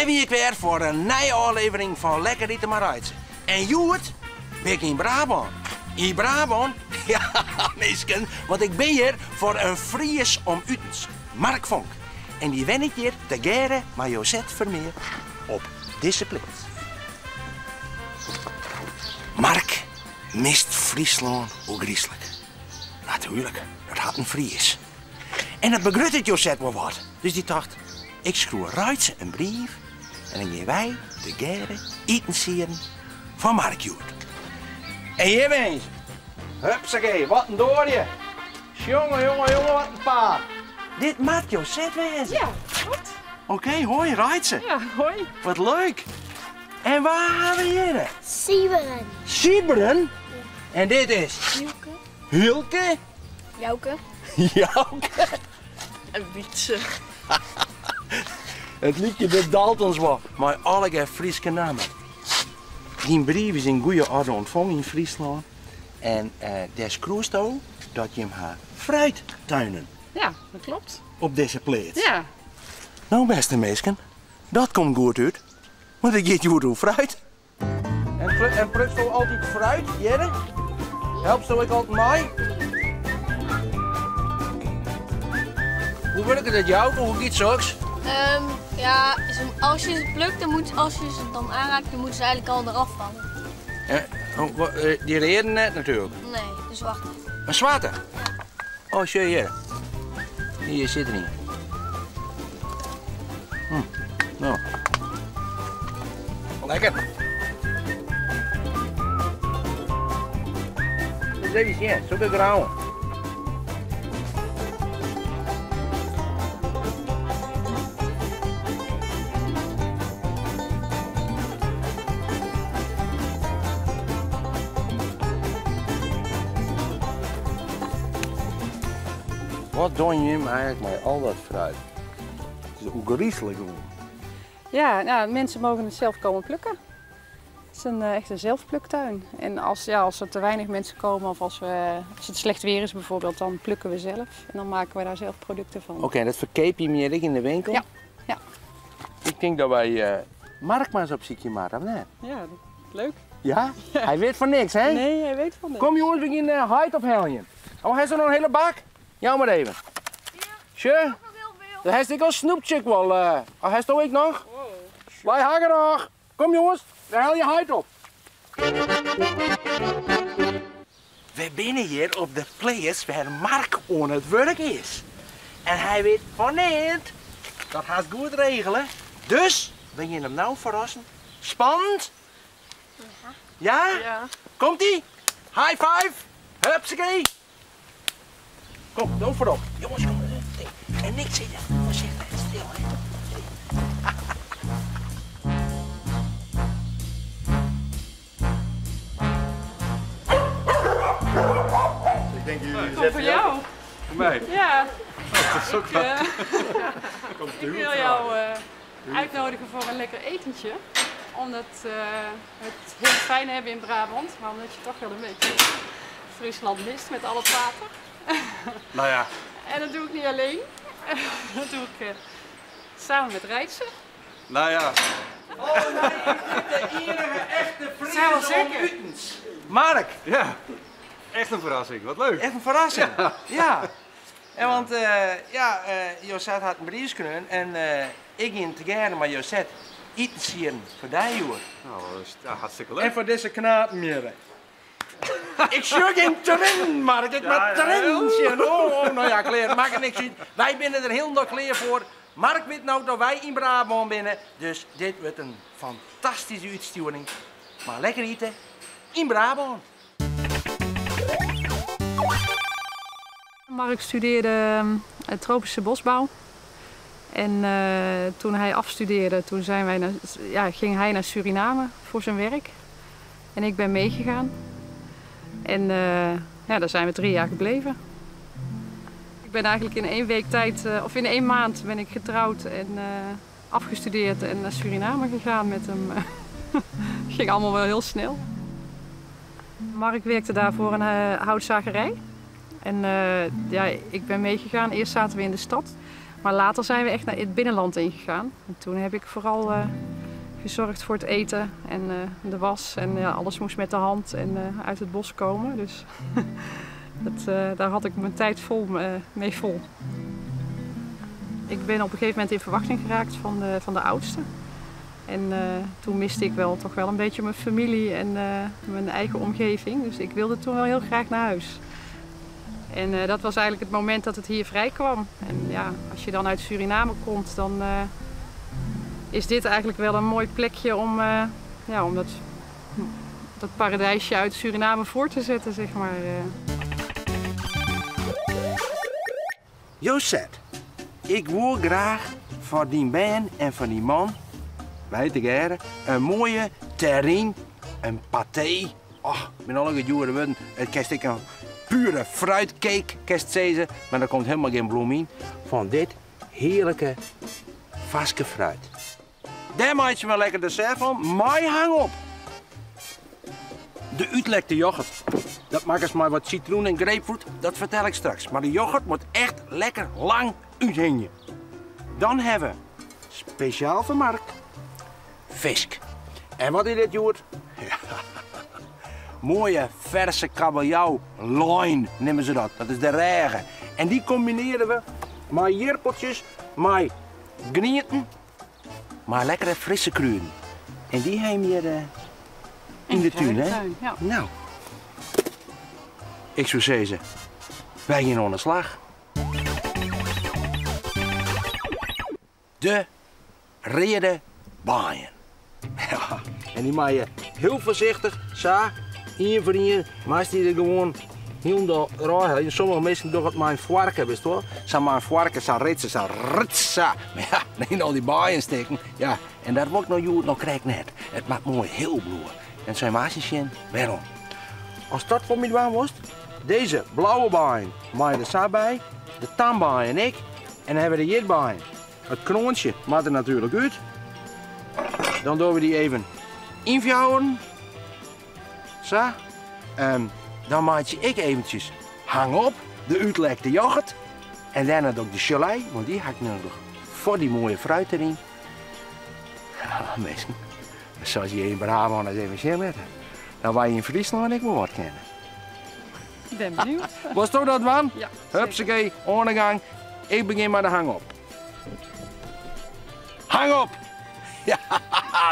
Dêr wie ik wer foar in nije ôflevering fan Lekker Ite mei Reitse. En hjoed bin ik yn Brabân. Yn Brabân? Ja, minsken, want ik bin hjir foar in Fries om utens, Mark Vonk. En dy wennet hjir tegearre mei Josette Vermeer op dizze pleats. Mark mist Fryslân oergryslik. Natuerlik, dat hat in Fries. En dat begruttet Josette wol wat, dus dy tocht, ik skriuw Reitse in brief en dan gean wy tegearre itensieden foar Mark hjoed. En hjir binne se. Hupsakee, wat in doarje! Sjonge, jonge, jonge, wat in paad. Dit moat Josette wêze. Ja, klopt. Oké, hoi Reitse. Ja, hoi. Wat leuk. En wa ha we hjir? Sieberen. Sieberen? En dit is? Hielke. Hielke? Jouke. Jouke. En Wietse. It lykje de Daltons wol, mei allegear Fryske nammen. Dyn brief is yn goede orde ûntfongen yn Fryslân en dêr skriuwsto dat jim ha fruittuinen. Ja, dat klopt. Op dizze pleats. Ja. No bêste minsken, dat komt goed út, want it giet hjoed oer fruit. En pluksto altyd fruit, Jerre? Helpsto ek altyd mei? Hoe wurket it, Jouke? Hoe giet soks? Ja, als je ze plukt, dan moet, als je ze dan aanraakt, dan moeten ze eigenlijk al eraf vallen. Dy reade net natuerlik. Nee, de zwarte. In swarte? Oh, sjoch hjir. Hjir sit der ien. No. Lekker. Ris even sjen, sokke grauwen. Wat dogge jim eigentlik mei al dat fruit? It is oergryslik gewoan. Ja, nou, mensen mogen het zelf komen plukken. Het is een, echt een zelfpluktuin. En als, ja, als er te weinig mensen komen of als, we, als het slecht weer is bijvoorbeeld, dan plukken we zelf. En dan maken we daar zelf producten van. Oké, dat ferkeapje jim hjir ek yn de winkel? Ja, ja. Ik tink dat wy Mark mar ris opsykje moatte, of net? Ja, leuk. Ja? Hy wit fan niks, hè? Nee, hy wit fan niks. Kom jonges, we gean heit opheljen. Oh, hast der noch in hiele bak? Jou mar even. Sjoch. Do hast ek al snoeptsje wol. Oh, hast do ek noch? Wy ha genôch. Kom jonges, we helje heit op. We binne hjir op de pleats wêr Mark oan it wurk is. En hy wit fan neat. Dat hast goed regele. Dus we gean him no ferrassen. Spannend? Ja? Ja. Komt ie? High five! Hupsakee! Kom, do foarop. Jonges, kom. En niks sizze. Foarsichtich en stil, hè. Ik denk jullie Kom voor jou. Voor mij? Ja. Oh, dat is ook Ik, wat. ik wil jou uitnodigen voor een lekker etentje. Omdat we het heel fijn hebben in Brabant, maar omdat je toch wel een beetje Friesland mist met al het water. Nou ja. En dat doe ik niet alleen. Dat doe ik samen met Reitse. Nou ja. Oh nee, is dit de enige echte Fries Zou wel om zeker. utens? Mark. Ja, echt een verrassing. Wat leuk. Echt een verrassing. Ja. Ja. En want ja, Josette hat in brief skreaun en ik ging tegearre mei Josette itensieden foar dy hjoed. Nou, dat is, ja, hartstikke leuk. En foar dizze knapen hjir. Ik sjoch gjin triennen, Mark. Ik moat triennen sjen. Oh, oh, nou ja, klear. Makket niks út. Wy binne der hielendal klear foar. Mark wit no dat wy yn Brabân binne, dus dit wurdt in fantastyske útstjoering. Mar lekker ite yn Brabân. Mark studeerde tropische bosbouw. En toen hij afstudeerde, toen zijn wij naar, ja, ging hij naar Suriname voor zijn werk. En ik ben meegegaan. En ja, daar zijn we 3 jaar gebleven. Ik ben eigenlijk in 1 week tijd, of in 1 maand ben ik getrouwd en afgestudeerd en naar Suriname gegaan met hem. Ging allemaal wel heel snel. Mark werkte daar voor een houtzagerij. En ja, ik ben meegegaan. Eerst zaten we in de stad. Maar later zijn we echt naar het binnenland ingegaan. En toen heb ik vooral gezorgd voor het eten en de was. En ja, alles moest met de hand en uit het bos komen. Dus daar had ik mijn tijd mee vol. Ik ben op een gegeven moment in verwachting geraakt van de oudste. En toen miste ik toch wel een beetje mijn familie en mijn eigen omgeving. Dus ik wilde toen wel heel graag naar huis. En dat was eigenlijk het moment dat het hier vrij kwam. En ja, als je dan uit Suriname komt, dan is dit eigenlijk wel een mooi plekje om dat paradijsje uit Suriname voor te zetten. Josette, ik wil graag voor die man en voor die man, wij te geren, een mooie terrine, een paté. Och, ik ben al een dure woorden. Het kerst ik een pure fruitcake, kerst ze, maar er komt helemaal geen bloem in. Van dit heerlijke vaske fruit. Daar maak je wel lekker dessert van, maar hang op. De uitlekte yoghurt. Dat maakt eens maar wat citroen en grapefruit, dat vertel ik straks. Maar de yoghurt moet echt lekker lang uithingen. Dan hebben we, speciaal voor Mark, fisk. En wat is dit, Joert? Ja. Mooie verse kabeljauw loin noemen ze dat. Dat is de regen. En die combineren we met jerpeltjes, met groenten, maar lekkere frisse kruiden. En die hebben we hier in de tuin, hè? Tuin, ja. Nou, ik zou zeggen, wij gaan aan de slag. De rode baaien. Ja, en die maak je heel voorzichtig, zo, één voor één, maar als die er gewoon heel raar is. Sommige mensen doen het maar een varken, weet je wel? Ze maar een varken, ze ritsen, ze ritsen. Maar ja, dan al die baaien steken. Ja, en dat wordt nou joe, nou krijg ik net. Het maakt mooi heel bloeien. En zijn maasjes, waarom? Als dat voor mij waar was, deze blauwe baaien maak je er zo bij, de tambaaien en ik, en dan hebben we de jitbaaien. Het kroontje maakt er natuurlijk uit. Dan doen we die even invouwen. Zo. Dan maak je ik eventjes hang op, de uitlekte yoghurt. En daarna ook de gelei, want die hak ik nodig voor die mooie fruit erin. Ja, mensen, zoals je in Brabant eens even zien met. Dan wij in Friesland ik moet wat kennen. Ik ben benieuwd. Was toch dat, man? Ja, Hupsakee, aan de gang. Ik begin maar de hang op. Hang op! Ja,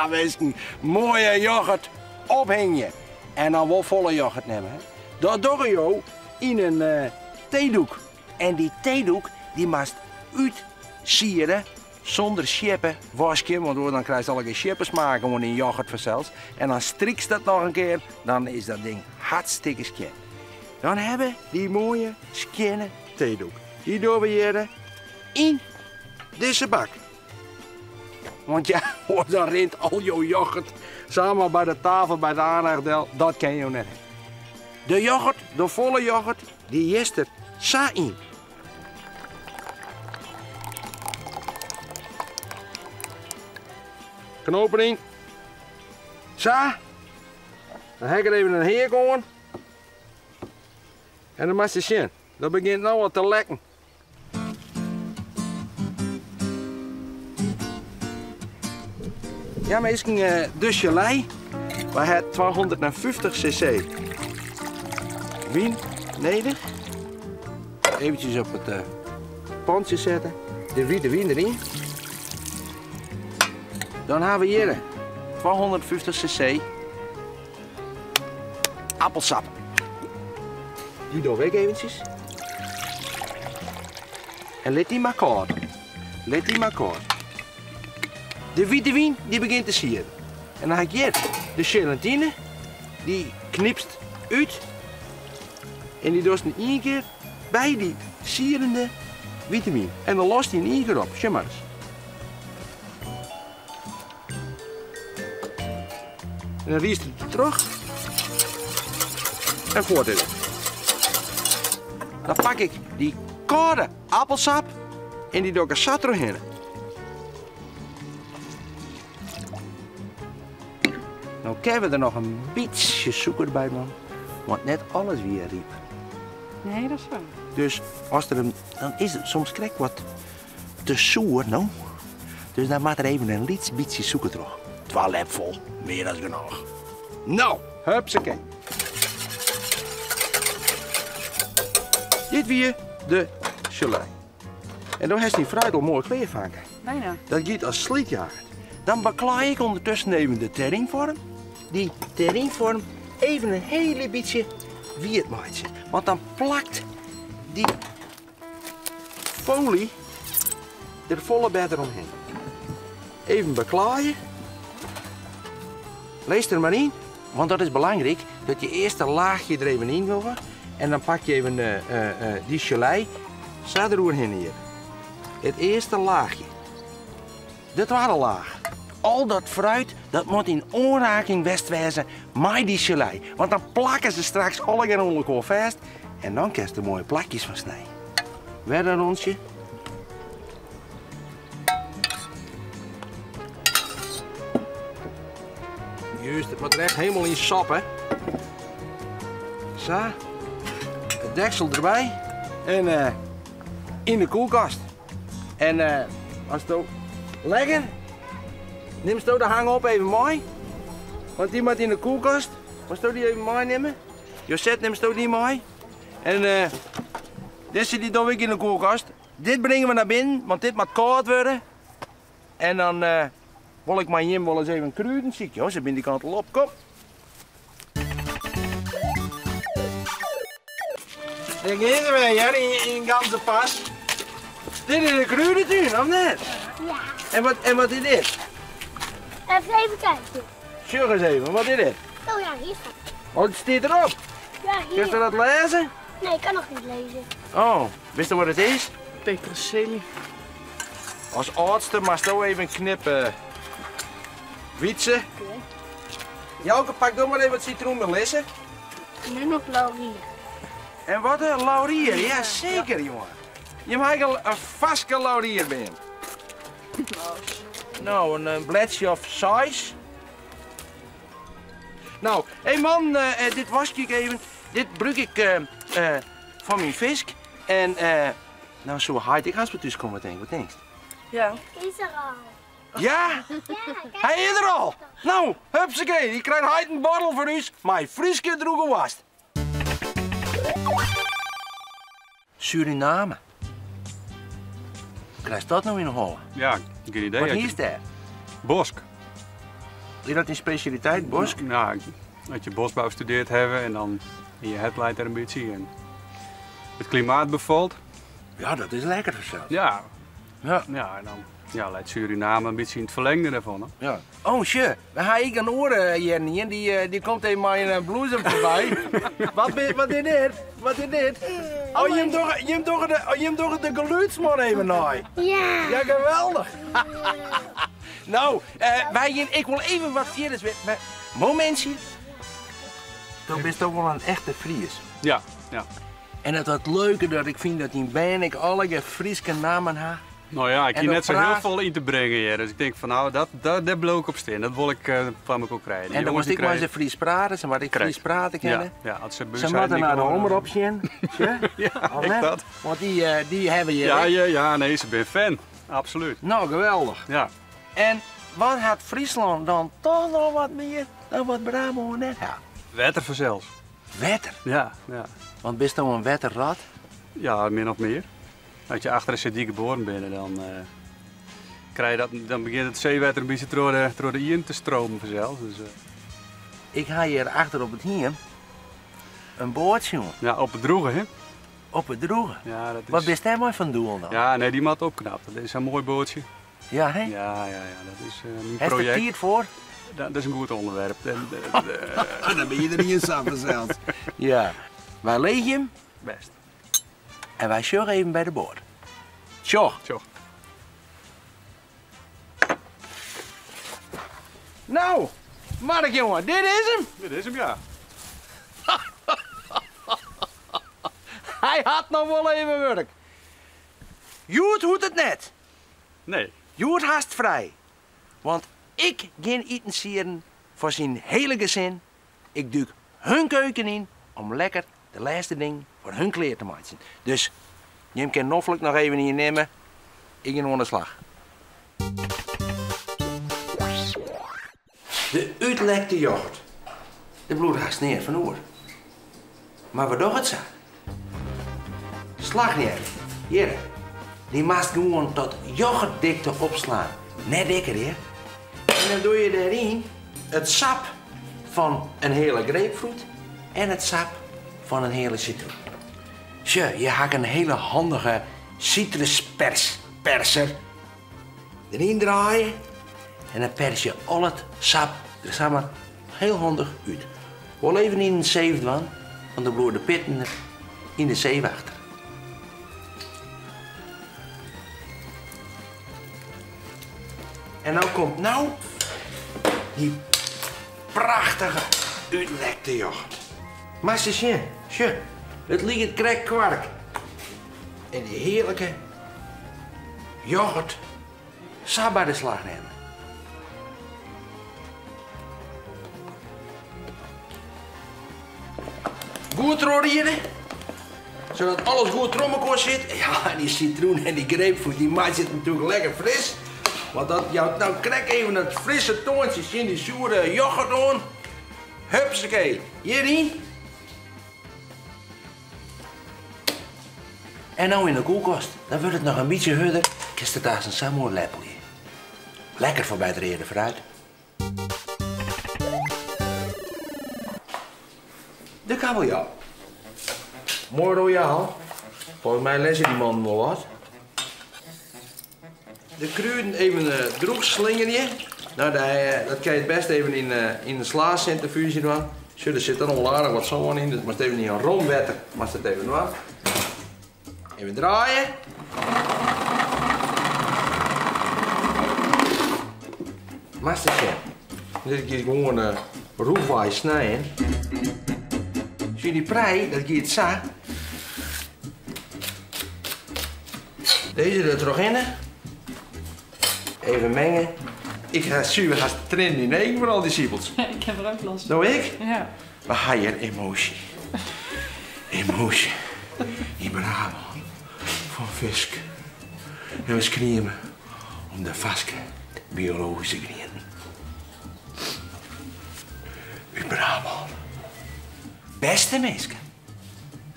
mensen, mooie yoghurt ophingen. En dan wel volle yoghurt nemen. Hè. Dat doe je in een theedoek. En die theedoek die mag uitsieren zonder chippen wasje, want dan krijg je al geen chippen smaken gewoon in yoghurt vanzelfs. En dan strikt dat nog een keer, dan is dat ding hartstikke skin. Dan hebben we die mooie skinne theedoek. Die doen we hier in deze bak. Want ja, hoor, dan rint al jouw yoghurt samen bij de tafel bij de aanrechtdel. Dat ken je net. De yoghurt, de volle yoghurt, die is er zo in. Knopening. Zo. Dan heb ik er even een heer gewoon. En dan mag je zien. Dat begint nou wat te lekken. Ja, maar is een de gelei. We hebben 250 cc. Wien, neder. Eventjes op het pandje zetten. De witte wien erin. Dan hebben we hier 250 cc appelsap. Die doe ik eventjes. En let die maar koud. Let die maar koud. De witte wien die begint te sieren. En dan heb ik hier de gelatine. Die knipst uit. En die doet in één keer bij die sierende witte wien. En dan lost die in één keer op. Zie maar eens. En dan riest het terug. En voort is het. Dan pak ik die koude appelsap en die doe ik er zat doorheen. Nou kunnen we er nog een beetje suiker bij, man. Want net alles weer riep. Nee, dat is waar. Dus als er een, dan is het soms krek wat Te soer, no? Dus dan moat der even in lyts bytsje sûker troch. Twa lepfol, mear as genôch. No, hupsakee. Dit wie de sjelei. En do hast dyn fruit al moai klear, Fanke. Bijna. Dat giet as slydjager. Dan beklaai ik ûndertusken even de terrynfoarm. Dy terrynfoarm even in hiel bytsje wiet meitsje. Want dan plakt dy foly der folle better omhinne. Even beklaaie. Lees der mar yn, want dat is belangryk, dat je earst in laachje der even yn dogge. En dan pak je even dy sjelei sa deroerhinne hjir. It earste laachje. De twadde laach. Al dat fruit dat moat yn oanraking west wêze mei dy sjelei. Want dan plakke se straks allegear oan elkoar fêst en dan kinst der moaie plakjes fan snije. Wer in rûntsje. Juist, it moat der echt helemaal yn soppe. Sa. It deksel derby. En yn de koelkast. En asto lekker, nimsto de hang op even mei? Want dy moat yn de koelkast. Wolsto dy even meinimme? Josette, nimsto dy mei? En dizze dy doch ik yn de koelkast. Dit bringe we nei binnen, want dit moat kâld wurde. En dan wol ik mei jim wol ris even krûden sykje. Oh, se binne dy kant al op. Kom. Dêr gean se wer, hear, yn ganzepas. Dit is de krûdetún, of net? Ja. En wat is dit? Even kijken. Sjoch ris even, wat is dit? Oh ja, hier staat. Oh, it stiet derop. Ja, hier. Kinst dat lêze? Nee, ik kan noch net lêze. Oh, witsto wat it is? Peterselie. As âldste moatsto even knippe. Wietse. Oké. Jouke, pak do mar even wat citroenmelisse. Nu nog laurier. En wat in laurier, ja seker jonge. Jim ha ek in farske laurier by jim. No, in bledsje of seis. No, hé man, dit waskje ik even. Dit brûk ik foar myn fisk. En no soe heit ek hast by thús komme, tink. Wat tinkst? Ja. Is er al. Ja? Hy is der al! No, hupsakee, dy krijt heit in bottel foar ús mei Fryske drûge woarst. Suriname. Krijst dat no yn 'e holle? Ja, gjin idee. Wat hiest dêr? Bosk. Is dat dyn spesjaliteit, bosk? Ja, as je bosbou studearre hawwe en dan en je hert leit der in bytsje en it klimaat befalt. Ja, dat is lekker fansels. Ja. Ja. Ja, en dan ja, leit Suriname in bytsje yn it ferlengde dêrfan. Hè? Ja. Oh, sjoch, we ha ek in oare hjir ien, dy komt even mei in bloesem foarby. Wat wat is dit? Wat is dit? Oh, jim dogge, jim dogge de, oh, jim dogge de gelûdsman even nei. Ja. Ja, geweldich. No, wy gean, ik wol even wat fierders witte. Momintsje. Do bist toch wol in echte Fries. Ja, ja. En it wat leuke dat ik fyn dat dyn bern ek allegear Fryske nammen ha. No ja, ik En hie dat net sa hiel praat- folle yn te bringen hjir. Dus ik tink fan no, dat, dêr bliuw ik op stean. Dat wol ik foar mekoar krije. Die En dan jonges moast die ik mei krije- se Fries prate, se moat ek Krekt. Fries prate kinne. Ja, ja, as se Se buis moatte zijn, nei de die omrop sjen. Sjoch? Ja, Of ek net? dat. Want dy hawwe hjir Ja, ek. ja, ja, nee, se binne fan. Absoluut. No, geweldich. Ja. En wat hat Fryslân dan toch noch wat mear dan wat Brabân net hat? Wetter fansels. Wetter? Ja, ja. Want bisto in wetterrat? Ja, min of mear. As je achter de seedyk geboren binne, dan krij je dat, dan begjint it seewetter in bytsje troch de ieren te stromen fansels. Dus. Ik ha hjir achter op it hiem in boat sjoen. Ja, op it droege, hè? Op it droege? Ja, dat is... Wat bist dêr mei fan doel dan? Ja, nee, dy moat opknapt. Dat is in moai boatsje. Ja, hè? Ja, ja, ja, dat is myn Hast der projekt. tiid foar? Dat is in goed ûnderwerp. Dan bin je der ien sa fansels. Ja. Wy leegje him. Bêst. En wy sjogge even by de boat. Sjoch. Sjoch. No, Mark jonge, dit is him. Dit is him, ja. Hy hat noch wol even wurk. Hjoed hoecht it net. Nee. Hjoed hast frij. Want ik gean itensieden foar syn hiele gesin. Ik dúk hun keuken yn om lekker de lêste ding foar hun klear te meitsjen. Dus jim kin noflik noch even ien nimme. Ik gean oan de slach. De útlekte yoghurt. Der bliuwt hast neat fan oer. Mar we dogge it sa. Slach net. Hjir. Dy moatst gewoan tot yoghurtdikte opslaan. Net dikker, hear. En dan doe je dêryn it sap fan in heale grapefruit en it sap fan in heale sitroen. Sjoch, hjir ha ik in hiele handige sitruspers, perser. Deryn draaie en dan pers je al it sap der samar hiel handich út. Wol even yn in seef dwaan, want dan bliuwe de pitten der yn de seef achter. En dan komt no dy prachtige útlekte yoghurt. Moatst ris sjen, sjoch, it liket krekt kwark. En dy hearlike yoghurt sa by de slach nimme. Goed trochriede, sadat alles goed troch mekoar sit. Ja, en dy sitroen en dy grapefruit, dy meitsje it natuerlik lekker fris. Want dat jout no krekt even dat frisse toantsje tsjin dy soere yoghurt oan. Hupsakee, hjiryn. En no yn de kuolkast, dan wurdt it noch in bytsje hurder. Kinst it aanst sa moai leppelje. Lekker foar by it reade fruit. De kabeljau. Moai royaal. Folgens my lizze dy mannen wol wat. De krûden even drûch slingerje. No, dat kin je it bêste even yn in slasintrifúzje dwaan. Sjoch, der sit dan al aardich wat sân yn, dus moatst even yn rom wetter moatst it even dwaan. Even draaie. Moatst ris sjen. Dit giet gewoan rûchwei snijen. Sjoch, dy prei, dat giet sa. Dizze der trochhinne. Even mengen. Ik ha suver hast triennen yn de eagen fan al dy sipels. Ik ha der ek lêst. No ik? Ja. We ha hjir emoasje. Emoasje. Yn Brabân. Fan fisk. En we skrieme om de farske biologyske grienten. Út Brabân. Bêste minsken.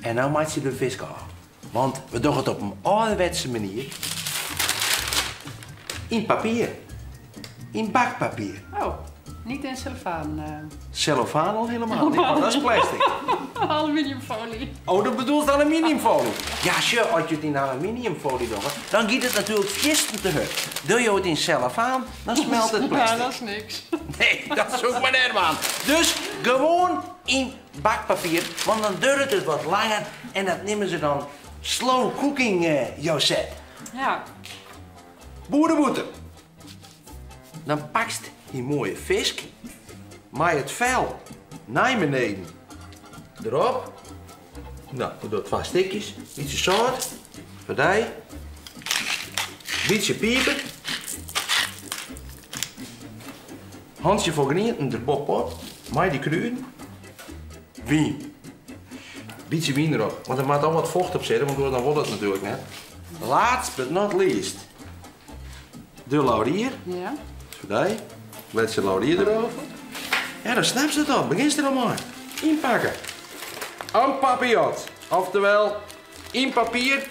En no meitsje de fisk ôf. Want we dogge it op in âlderwetse manier. Yn papier. Yn bakpapier. Oh, niet in cellofaan. Cellofaan al helemaal niet, want dat is plastic. Aluminiumfolie. Oh, dat bedoelst aluminiumfolie? Ja, sjoch, as je it yn aluminiumfolie dogge, dan giet it natuerlik fierstente hurd. Doe je it yn cellofaan, dan smelt it plastic. Ja, dat is niks. Nee, dat soe ik mar net dwaan. Dus gewoan yn bakpapier, want dan duorret it wat langer en dat neame se dan slow cooking, Josette. Ja. Boerebûter. Dan pakst dy moaie fisk mei it fel nei beneden derop. No, dat docht twa stikjes. Bytsje sâlt foar dy. Bytsje piper. Hantsje fol grienten der boppe-op mei dy krûden. Wyn. Bytsje wyn derop, want der moat al wat focht op sitte, want dan wol it natuerlik net. Last but not least, de laurier. Ja. Foar dy. Letsje laurier derop. Ja, dan snapst it al. Begjinst der al mei. Ynpakke. En papillote. Oftewol, yn papier.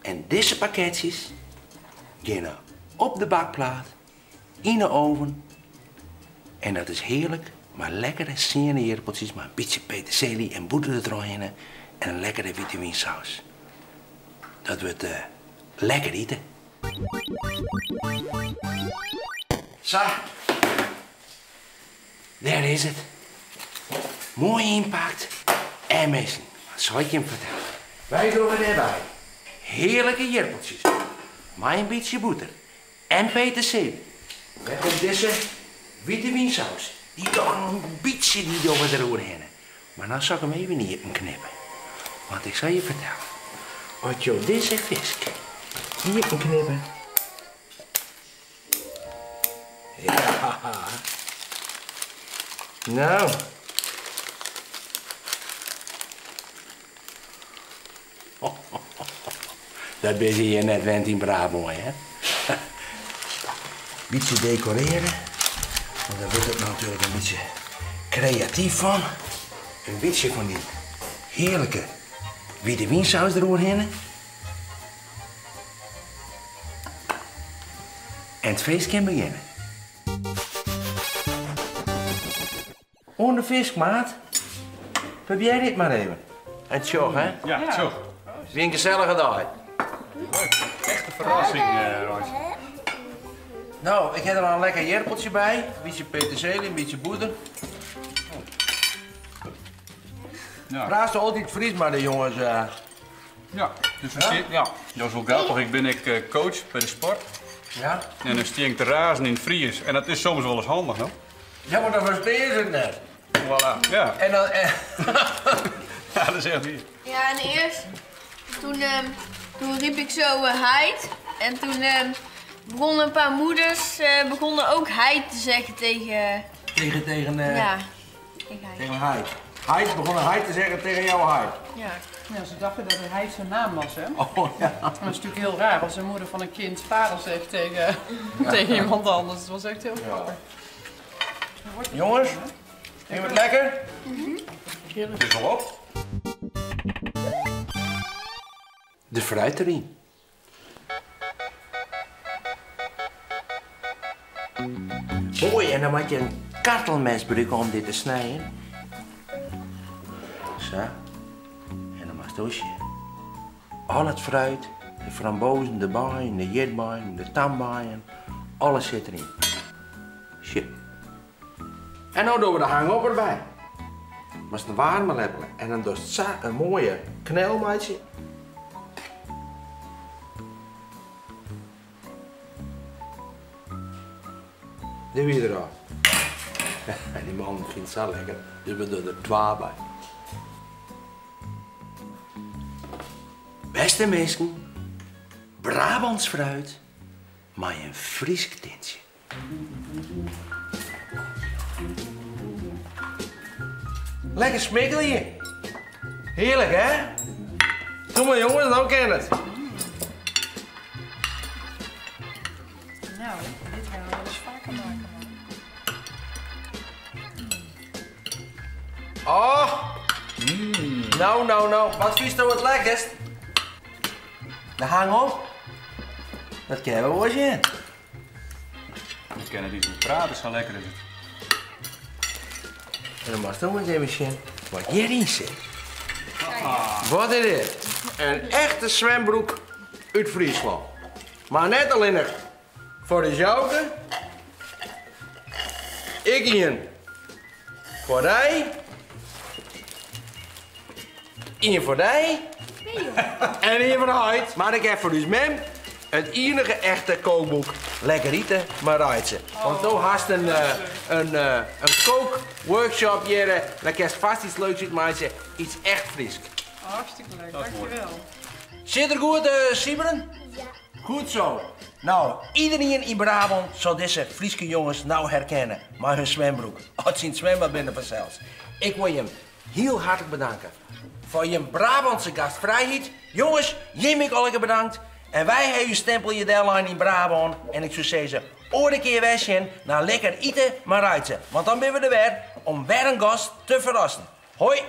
En dizze pakketsjes geane op de bakplaat, yn de oven. En dat is hearlik, mar lekkere seane ierdappeltsjes mei in bytsje peterselie en bûter dertrochhinne en in lekkere wite wynsaus. Dat wurdt lekker iten. Sa, dêr is it. Moai ynpakt. En minsken, wat sil ik jim fertelle? Wy dogge dêrby hearlike ierdappeltsjes mei in bytsje bûter en peterselie. Dêr komt dizze wite wynsaus. Dy docht noch in bytsje, dy dogge we deroerhinne. Mar dan sil ik him even iepen knippe. Want ik sil je fertelle, as jo dizze fisk iepen knippe. Ja. No. Dat binne se hjir net wend yn Brabân, hè? Bytsje dekorearje, want dan wurdt it natuerlik in bytsje kreatyf fan. In bytsje fan dy hearlike wite wynsaus deroerhinne. En it feest kin begjinne. Oan de fisk, maat. Probearje it mar even. En tsjoch, hè? Ja, tsjoch. Wie in gesellige dei. Leuk. Echte ferrassing, Royce. No, ik ha der al in lekker jirpeltsje by. In bytsje peterselie, in bytsje bûter. Ja. Praatst altyd Frysk mei de jonges? Ja, dus ja? ja. Dat is wol grappich. Ik bin ek coach by de sport. Ja. En dan stean ik te razen yn it Frysk. En dat is soms wolris handich, no? Ja, mar dan ferstean se it net. Voilà, ja. En dan... Ja, dat is echt wier. Ja, en earst toen, toen riep ik zo heit. En toen begonnen een paar moeders begonnen ook heit te zeggen tegen... Tegen, tegen... Ja, tegen heit. Tegen heit. Heit begon heit te zeggen tegen jouw heit. Ja. Ja, ze dachten dat hij zijn naam was, hè? Oh, ja. Dat is natuurlijk heel raar als een moeder van een kind vader zegt tegen iemand anders. Dat was echt heel grappig. Jongens, vind je het lekker? Het is al op. De fruit erin. Mooi, en dan moet je een kartelmes gebruiken om dit te snijden. Zo. En dan mag het Al het fruit, de frambozen, de bijen, de jitbijen, de tambijen, alles zit erin. Shit. En nu doen we de hang-op erbij. Maar het is een warme lepel. En dan doe je een mooie knelmaatje. Dit weer eraf. Die man vindt het zo lekker, dus we doen er 2 bij. Beste mensen, Brabants fruit, maar een Fries tintje. Lekker smikkelje. Heerlijk, hè? Doe maar jongens, nou ken het. Nou, dit gaan we wel eens vaker maken. Oh! Nou, nou, nou. Wat vies nou het lekkerst? De hang op. Dat kennen we wel eens in. Ik ken het niet meer praten, zo lekker is het. En dan mag je ook eens even zien wat hierin zit. Wat is dit? Een echte zwembroek uit Friesland. Maar net alleen nog voor de jouke. Ik hier voor die. Eén voor die. En één voor de Maar ik heb voor dus mem het enige echte kookboek. Lekker eten, maar rijden. Want toen had een kookworkshop hier. Dan kun je vast iets leuks uitmaken. Iets echt Fries. Hartstikke leuk, dankjewel. Zit er goed, Siebren? Ja. Goed zo. Nou, iedereen in Brabant zal deze Frieske jongens nou herkennen. Maar hun zwembroek. Het zijn zwembad binnen vanzelfs. Ik wil je heel hartelijk bedanken. Voor je Brabantse gastvrijheid. Jongens, jij ook al bedankt. En wij hebben uw stempel je deadline in Brabant. En ik zou zeggen, ooit een keer wegzien naar lekker eten, maar rijden. Want dan ben we er weer om weer een gast te verrassen. Hoi!